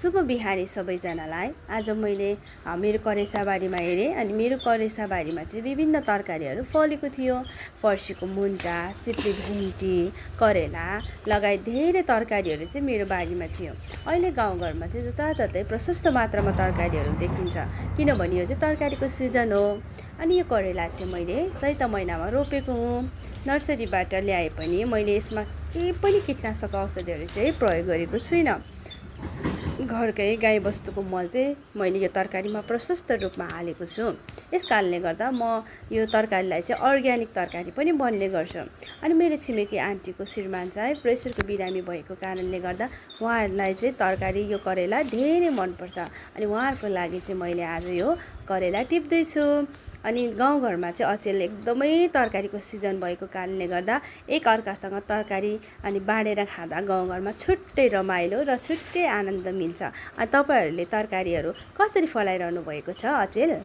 शुभ बिहानी सबैजनालाई। आज मैले मेरो करेसाबारीमा हेरेँ अनि मेरो करेसाबारीमा चाहिँ विभिन्न तरकारीहरू फलेको थियो। फर्सीको मुन्टा, चिप्ली भिन्डी, करेला लगायत धेरै तरकारीहरू चाहिँ मेरो बारीमा थियो। अहिले गाउँघरमा चाहिँ जताततै प्रशस्त मात्रामा तरकारीहरू देखिन्छ, किनभने यो चाहिँ तरकारीको सिजन हो। अनि यो करेला चाहिँ मैले चैत महिनामा रोपेको हुँ। नर्सरीबाट ल्याए पनि मैले यसमा केही पनि कीटनाशक औषधिहरू चाहिँ प्रयोग गरेको छुइनँ। घरकै गाईबस्तुको मल चाहिँ मैले यो तरकारीमा प्रशस्त रूपमा हालेको छु। यस कारणले गर्दा म यो तरकारीलाई चाहिँ अर्ग्यानिक तरकारी पनि बन्ने गर्छु। अनि मेरो छिमेकी आन्टीको श्रीमान चाहिँ प्रेसरको बिरामी भएको कारणले गर्दा उहाँहरूलाई चाहिँ तरकारी यो करेला धेरै मनपर्छ। अनि उहाँहरूको लागि चाहिँ मैले आज यो करेला टिप्दैछु। अनि गाउँघरमा चाहिँ अचेल एकदमै तरकारीको सिजन भएको कारणले गर्दा एक अर्कासँग तरकारी अनि बाँडेर खाँदा गाउँघरमा छुट्टै रमाइलो र छुट्टै आनन्द मिल्छ। तपाईँहरूले तरकारीहरू कसरी फलाइरहनु भएको छ अचेल?